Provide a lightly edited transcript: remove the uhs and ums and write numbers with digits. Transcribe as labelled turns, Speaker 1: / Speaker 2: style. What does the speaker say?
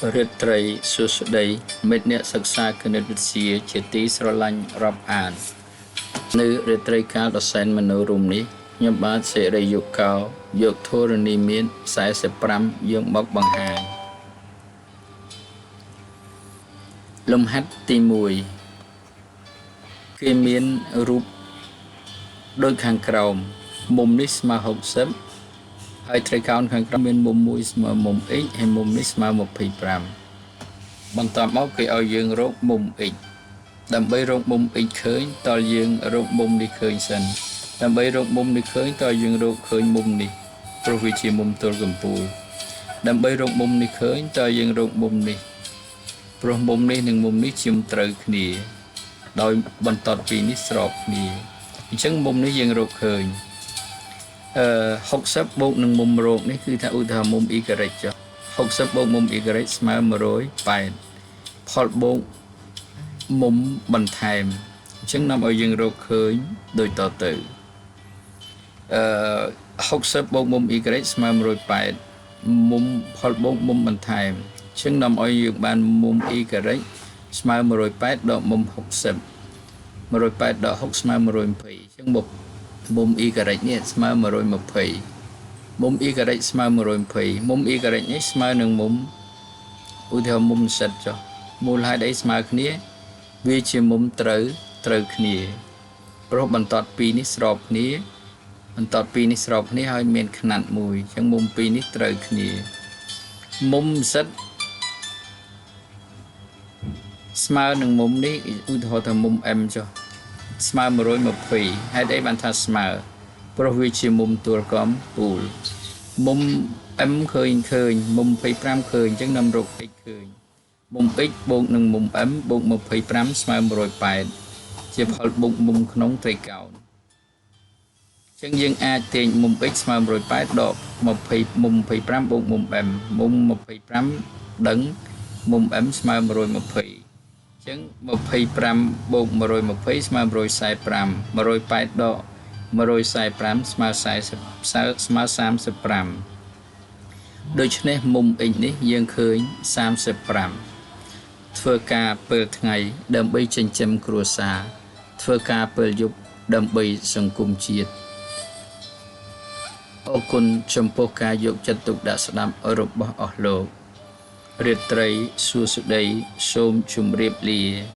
Speaker 1: រាត្រីសួស្តីមិត្តអ្នកសិក្សាគណិតវិទ្យាជាទីស្រឡាញ់រាប់អាននៅរាត្រីកាលដ៏សែនមនោរម្យនេះខ្ញុំបាទសិរីយុកោយកធរណីមាត្រ45យកមកបង្ហាញលំហាត់ទី1គេមានរូបដូចខាងក្រោមមុំនេះស្មើ60ហើយត្រីកោណខាងក្រោមមានមុំមួយស្មើមុំ x ហើយមុំនេះស្មើ25បន្ទាប់មកគេឲ្យយើងរកមុំ x ដើម្បីរកមុំ x ឃើញតើយើងរកមុំនេះឃើញសិនដើម្បីរកមុំនេះឃើញតើយើងរកឃើញមុំនេះព្រោះវាជាមុំទល់កំពូលដើម្បីរកមុំនេះឃើញតើយើងរកមុំនេះព្រោះមុំនេះនិងមុំនេះជាត្រូវគ្នាដោយបន្ទាត់ពីរនេះស្របគ្នាអញ្ចឹងមុំនេះយើងរកឃើញ60បូកនឹងមុំរោគនេះគឺថាឧទាហរណ៍មុំ y ចុះ60បូកមុំ y ស្មើ180ផលបូកមុំបន្ថែមអញ្ចឹងនាំឲ្យយើងរកឃើញដូចតទៅ60បូកមុំ y ស្មើ180មុំផលបូកមុំបន្ថែមអញ្ចឹងនាំឲ្យយើងបានមុំ y ស្មើ180ដកមុំ60 180ដក6ស្មើ120អញ្ចឹងមុំ y នេះស្មើ120មុំ y ស្មើ120មុំ y នេះស្មើនឹងមុំឧទាហរណ៍មុំ z ចុះមូលហេតុអីស្មើគ្នាវាជាមុំត្រូវគ្នាព្រោះបន្ទាត់ពីរនេះស្របគ្នាបន្ទាត់ពីរនេះស្របគ្នាហើយមានຂະຫນាត់មួយអញ្ចឹងមុំពីរនេះត្រូវគ្នាមុំ z ស្មើនឹងមុំនេះឧទាហរណ៍ថាមុំ m ចុះស្មើ120ហេតុអីបានថាស្មើព្រោះវាជាមុំទួលកំពូលមុំ m ឃើញមុំ25ឃើញអញ្ចឹងនាំរក x ឃើញមុំ x បូកនឹងមុំ m បូក25ស្មើ180ជាផលបូកមុំក្នុងត្រីកោណអញ្ចឹងយើងអាចទាញមុំ x ស្មើ180ដក20មុំ25បូកមុំ m មុំ25ដឹងមុំ m ស្មើ120ចឹង25បូក120ស្មើ145 180ដក145ស្មើ40ស្មើ35ដូច្នេះមុំ x នេះយើងឃើញ35ធ្វើការពេលថ្ងៃដើម្បីចិញ្ចឹមគ្រួសារធ្វើការពេលយប់ដើម្បីសង្គមជាតិអរគុណចំពោះការយកចិត្តទុកដាក់ស្ដាប់របស់អស់លោករាត្រីសួស្តីសូមជម្រាបលា